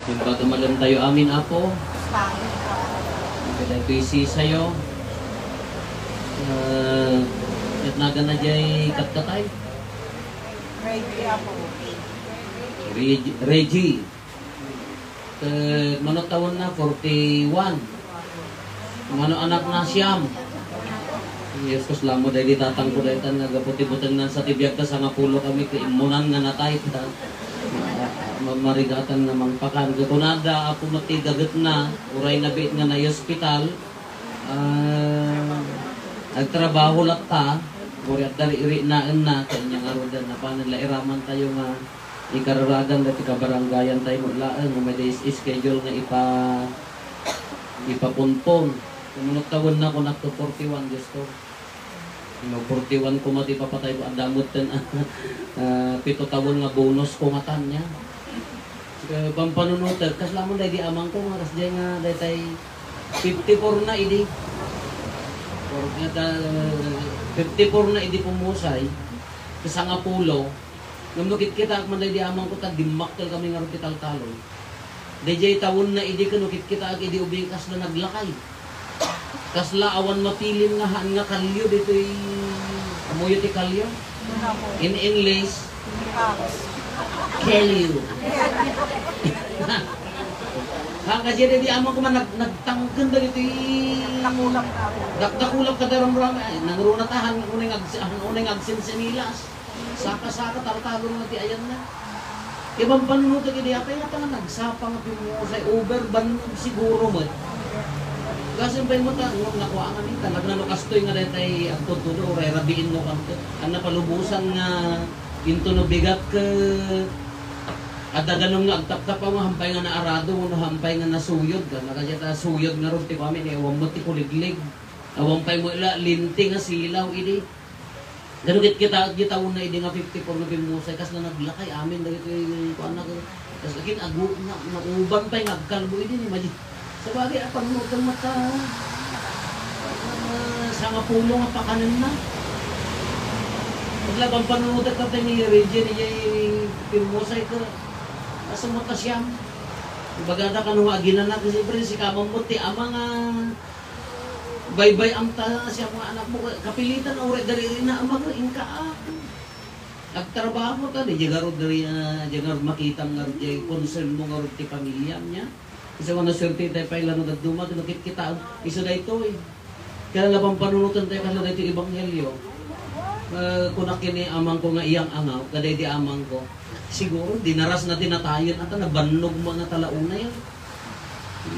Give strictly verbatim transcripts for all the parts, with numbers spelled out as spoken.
Imbag a malem tayo amin, Apo. Kada ito'y sisayo. Ah, ket nagana jay katkatay. Reggie, Apo. Reg-, Reggie. Ket mano tawenna? Forty-one. Mano anakna? Siam. Yes, kasla mo daydi tatangko daytan nga gapu ti butengnan sa ti biagta, sangapulo kami ket immunan nga natay ta ma-, marigatan nga mangpakan. Ket kunada, Apo, met ti gagetna, uray nabiit nga nai-ospital, ah, agtrabaho latta, uray adda ri-, rinaenna, ket ania ngaruden, napanen la iraman tayo nga ikararagan dati kabarangayan tayo met laeng, umay da is-, schedule nga ipa-, ipapunpon. Kumunot tawenna, kunak to forty-one, Diyos ko. No, forty-one ko mati papatay ko, adda met ten, ah, pito tawen nga bonus ko ngatan niya. Eh, pampanunutek, kasla mo daydi amangko, nga kas jay nga daytay fifty-four na idi. Or, nga ta-, fifty-four na idi pumusay, kasangapulo, Ngem no kitkitaak man daydi amangko, ta dimmakkel kami ngarud ti taltalon. Daydiay tawenna idi ken no kitkitaak idi ubing, kasla naglakay. Kasla awan mapilin nga haan nga kalio ditoy, ammoyo ti kalio? In English, kalio. Ha, kadi daydi amangko man nag-, nagtangken dagiti dakdakulak kada ramrama. Ay, nangruna ta, haan unay nga ag-, haan unay nga agsinsinilas. Saka-saka, taltalon nga ti ayanna. Iban panunotek idi apay nga ta nga nagsapa nga pimmusay, over bannog siguro met. Gasen pay mo ta, ngem nakuangan ni, talaga no kastoy nga daytay agtudtudo, uray rabiin no kanto. Ang napalubosan nga into no bigat ket adda danum nga agtaptapaw nga hampay nga naarado, no hampay nga nasuyod, ken nakadia ta suyod ngarud ti kami, ni awan met ti kuliglig. Awan pay mo la linti nga silaw idi. Gano ket kita, gitaon na idi nga fifty-four nga pimmusay, kasla naglakay amin dagiti kuan na, kasla kin-, agu-, na, nauban pay nga agkalbo idi ni Maji. Sabagay, a, panunoten met ta, ah, sangapulo nga pakanenna. Kasla pampanunotek ta ni Regine, ijay pimmusay ket, asumot ta siyam. Ibagada kano nga aginanak, siyempre, sika man met ti ama nga baybay-am ta siya mga anak mo, kapilitan, uray dali rin na amaga, inka, ah. Agtrabaho ta, di, di garud diri, ah, di garud makita nga, di concern mo nga ti pamilya niya. Kasi wala swerte tayo pa ilano dadduma, no kitkita, iso daytoy. Kaya laban panunutan tayo, kaya daytoy ebanghelyo. Ah, kunak kini amang ko nga iyang angaw, kaday di amang ko. Siguro, dinaras na tinatayan, ata nabannog mo nga talauna yan.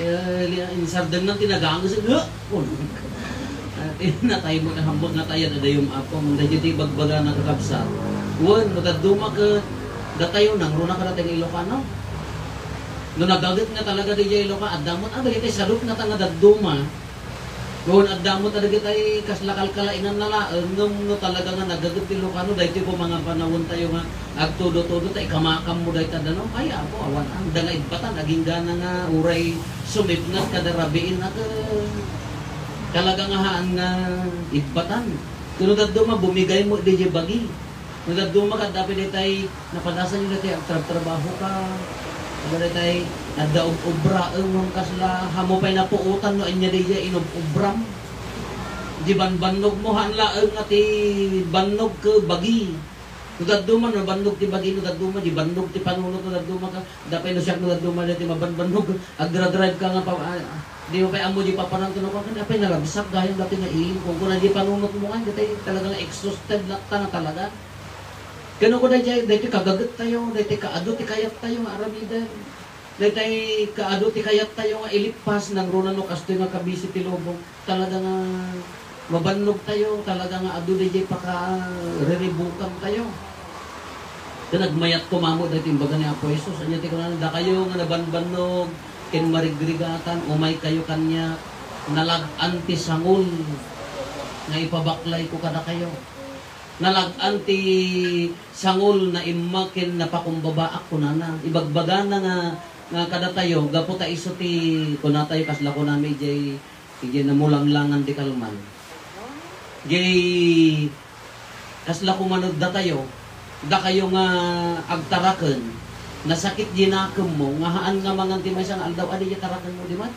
Ya, ya, insardan na tinagangas, eh, kun. Ah, natay mo na hambot na tayo na dayong apong, dahil iti bagbaga na kakabsat. Wen, no dadduma ket datayo, nangruna ka datay nga Ilocano. No nagaget nga talaga di Ilocano, adda mo, ah, dagiti sadut na ta nga dadduma. Wen, adda mo ta dagitay kasla kalkalaingan na laeng, ngem no talaga nga nagaget ti Ilocano, daytoy po mga panawon tayo nga agtudo-tudo ta ikamakam mo dayta dano. Ay, apo, awan, ang danga ibbatan, aging gana nga uray sumipngat kada rabiin, at, eh, talaga nga haan nga ibbatan. Kuno dadduma, bumigay mo di bagi. Kuno dadduma, kadda pay daytay, napadasan yo daytay, agtrabtrabaho ka. Kuno daytay, adda ob-, obra, eh, ngem kasla, hamo pay napuotan no anya dayta inob-obram. Di banbannog mo, haan laeng nga ti bannog ke bagi. No dadduma, no bannog ti bagi, no dadduma, di bannog ti panunot, no dadduma ka, dapay no siak, no dadduma, dati mabanbannog, agdra-drive ka nga pa, ah, di mo pay ammo di papanan, no, kung apay naragsak, gayam dati nga ilim, kung kuna di panunot mo, nga, dati talaga nga exhausted latta nga talaga. Kano ko dati, dati kagaget tayo, dati kaado ti kayat tayo nga aramiden. Daytay kaadu ti kayat tayo nga ilippas, nangruna no kastoy nga kabisi ti lubong. Talaga nga mabannog tayo, talaga nga adu dayjay pakariribukan tayo. Ken agmayat koma met daytoy imbaga ni Apo Jesus. Ania ti kunana, dakayo nga nabanbannog ken marigrigatan, umaykayo kaniak, nalag-an ti sangol nga ipabaklay ko kadakayo. Nalag-an ti sangol, naimma ken napakumbabaak, kunana. Ibagbagana nga, nga kadatayo, gapu ta isu ti kunatayo, kasla kunami idiay, idiay namulanglangan ti kalman. Idiay kasla koma no datayo, dakayo nga agtaraken, Nasakit di nakemmo, nga haan nga mangan ti maysa nga aldaw, adi di tarakenmo di man.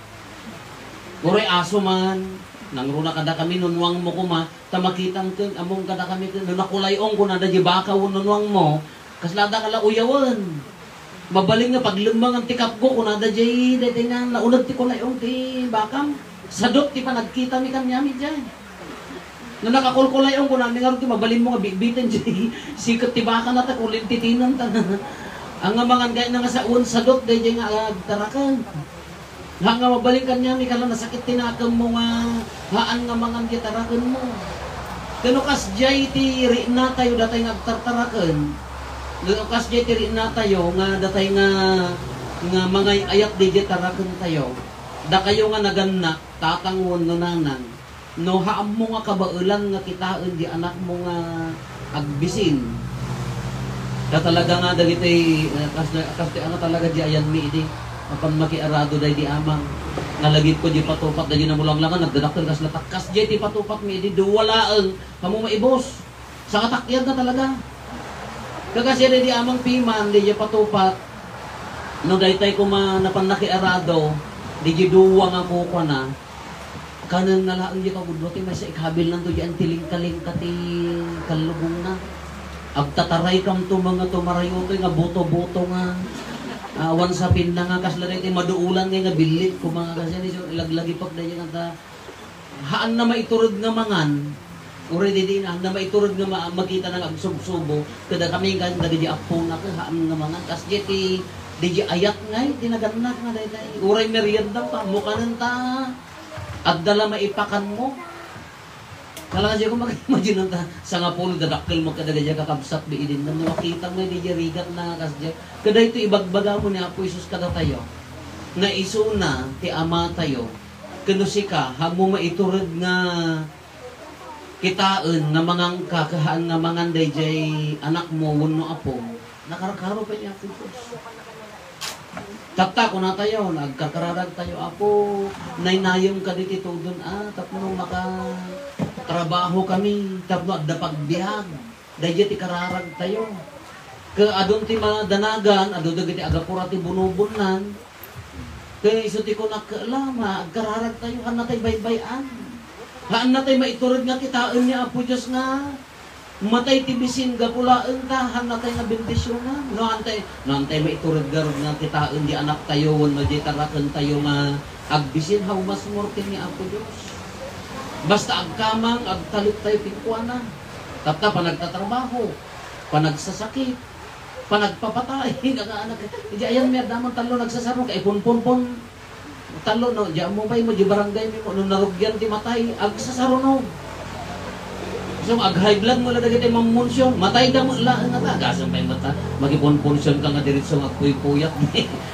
Uray aso man, nangruna kadakami, nunnuangmo koma, ta makitam ken, ammom kadakami ken, no nakulay-ong kunada di baka wenno nunnuangmo, kasla adda ka la uyawen. Mabalin nga paglemmangan ti kapgo, kunada di, daytoy nga nauneg ti kulay-ong ti bakam. Sadot ti panagkitami kaniami diay. No nakakulkulay-ong kunami ngarud ti mabalinmo nga bitbiten diay siket ti bakana ta kulintitinen ta. Haan nga mangan kayatna nga sawen sadot daydiay nga agtaraken. Haan nga mabalin kaniami kasla nasakit ti nakemmo nga haan nga mangan diay tarakenmo. Ken no kasdiay ti riknatayo datay nga agtartaraken, no kasdiay ti riknatayo nga datay nga, nga mangay-ayat daydiay tarakentayo, dakayo nga nagannak, tatang wenno nanang, no haanmo nga kabaelan nga kitaen di anakmo nga agbisin, ta talaga nga dagiti, eh, kas-, kastoy nga talaga di ayanmi idi mapan makiarado daydi amang. Nalagipko di patupat daydi namulanglangan, nagdadakkel kasla takkas diay ti patupatmi idi dua laeng, ammo maibus. Sangatakyag na talaga. Kakas-, daydi amang piman, daydi patupat, no daytay koma napan nakiarado, daydi dua nga kukuana, kanenna laeng di kagudlo ti maysa ikabilnanto di antilingkalingka ti kallubongna. Agtataraykam to mga tumarayotoy nga buto-buto nga, ah, awan sapinna nga kasla daydi maduulan nga, nga billit, koma nga kasla, isu-, ilaglagipek daydi nga ta, Haanna maitured nga mangan. Uray didi, haanna maitured nga ma-, makita nga agsubsubo. Kada kami nga dagiti appona, ket haan nga mangan. Kas diay ti, didi ayat ngay, ti nagannak nga daydiay. Uray merienda, ta, ammo kanen ta, adda la maipakanmo. Talaga diay ko mag-imagine ta, sangapulo, dadakkel mo kadagiti kakabsat, di idin, no, makita mo, didi rigat na, kas diay. Kada ito, ibagbaga mo ni Apo Jesus kadatayo, na isuna, ti Ama tayo, Ken no sika, haanmo maitured nga kitaen nga manganka, ket haan nga mangan daydiay anakmo wenno apom, nakarkaro pay ni Apo Dios. Tatta, kunatayo, nagkarkararagtayo, Apo, naynayem kadi ti tudon, a, tapno makatrabaho kami, tapno adda pagbiag. Daydiay ti kararagtayo. Ket adun ti madanagan, adu dagiti agapura ti bunubunnan. Ket isu ti kunak, ket la, ma-, agkararagtayo, haannatay baybay-an. Haannatay maitured nga kitaen ni Apo Dios nga matay ti bisin gapu laeng ta, haannatay nga bendisionan. No, haantay, no, haantay maitured garud nga kitaen di anaktayo wenno di tarakentayo nga agbisin, how much more ken ni Apo Dios. Basta agkamang, agtalektayo kenkuana. Tatta, panagtatrabaho, panagsasakit, panagpapatay, nga anak. Idiay ayanmi, adda man tallo nagsasarno, kaipunpunpon. Tallo, no, diay ammo pay mo, diay barangaymi mo, no narugian ti matay, agsasaruno. So, ag-high blood mo la dagiti mammunsion, matay da mo laeng nga ta. Gasem pay mo ta, makipunpunsion ka nga diretso nga agpuypuyat.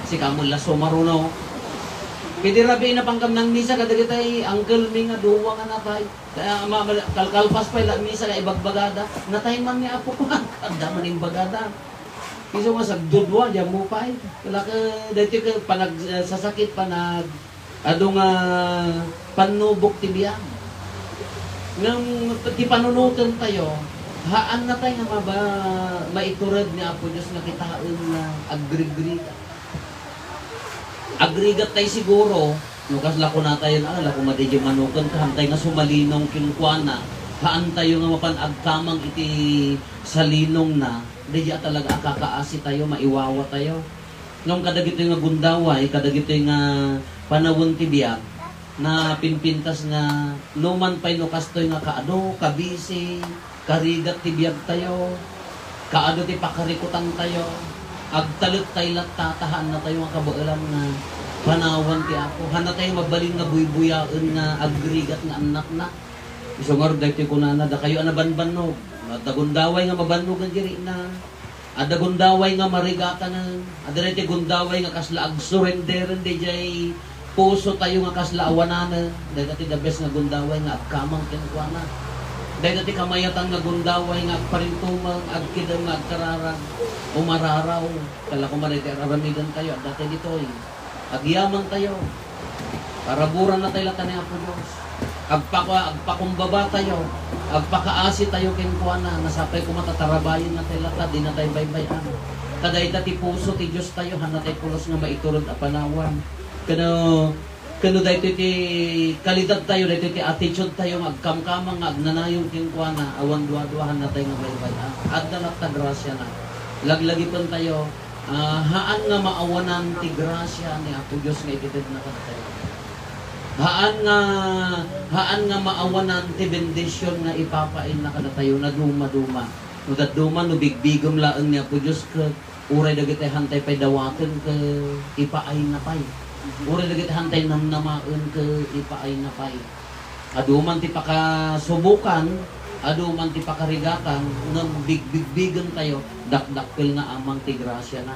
Sika mo la sumaruno. Pwede rabii na pangkam nang misa kadagiti uncle mi nga duwa nga natay. Kaya ma-, ma-, kalkalpas pay la misa nga ibagbagada, "Natay man ni Apo ko." Adda man imbagada. Isu nga sagdudua, diay ammo pay. Wala ka, daytoy ka panag-, eh, sasakit, panag-, adu nga pannubok ti biag. Ngem ti panunotentayo, haannatay nga maba-, maitured ni Apo Dios nga kitaen nga agrigrigat. Agrigatayo siguro, no, kasla kunatayo, "Ah, la koma daydiay manuken, haantay nga sumalinong kenkuana, haantayo nga mapan agkamang iti salinongna, daydiay a talaga a kakaasitayo, maiwawatayo." Ngem kadagitoy nga gundaway, kadagitoy nga panawen ti biag, napimpintas nga, no man pay no kastoy nga kaadu, kabisi, karigat ti biagtayo, kaadu ti pakarikutantayo, agtalektayo latta ta haannatayo nga kabaelan nga panawan ti Apo. Haannatayo mabalin nga buybuyaen nga agrigat nga annakna. Isu ngarud daytoy kunana, dakayo a nabanbannog, no adda gundaway nga mabannog nga diri na, adda gundaway nga marigatanen, adda daytoy gundaway nga kasla agsurrenderen daydiay pusotayo nga kasla awananen, dayta ti the best nga gundaway nga agkamang kenkuana. Dayta ti kamayatan nga gundaway nga agparintumeng, agkidem nga agkararag, umararaw. Kala koma dayta ti ar-aramidentayo, adda tay ditoy. Agyamantayo. Paraburan natay latta ni Apo Dios. Agpaka-, agpakumbabatayo. Agpakaasitayo kenkuana. Nasapay koma ta tarabayen natay latta, di natay baybay-an. Ta dayta ti puso ti Diostayo, haanna tay pulos nga maiturod a panawan. Ken no, ken no daytoy ti kalidadtayo, daytoy ti attitudetayo nga agkamkamang, nga agnanayon kenkuana, awan duadua, haanna tay nga baybay-an. Adda latta grasiana. Laglagipentayo, ah, haan nga maawanan ti grasia ni Apo Dios nga itedna kadatayo. Haan nga, haan nga maawanan ti bendision nga ipapaayna kadatayo, nadumaduma. No dadduma, no bigbigem laeng ni Apo Dios ket uray dagiti haantay pay dawaten ket ipaayna pay. Uray dagiti haantay namnamaen ket ipaayna pay. Adu man ti pakasubokan, adu man ti pakarigatan, ngem bigbigbigentayo, dakdakkel nga amang ti grasiana.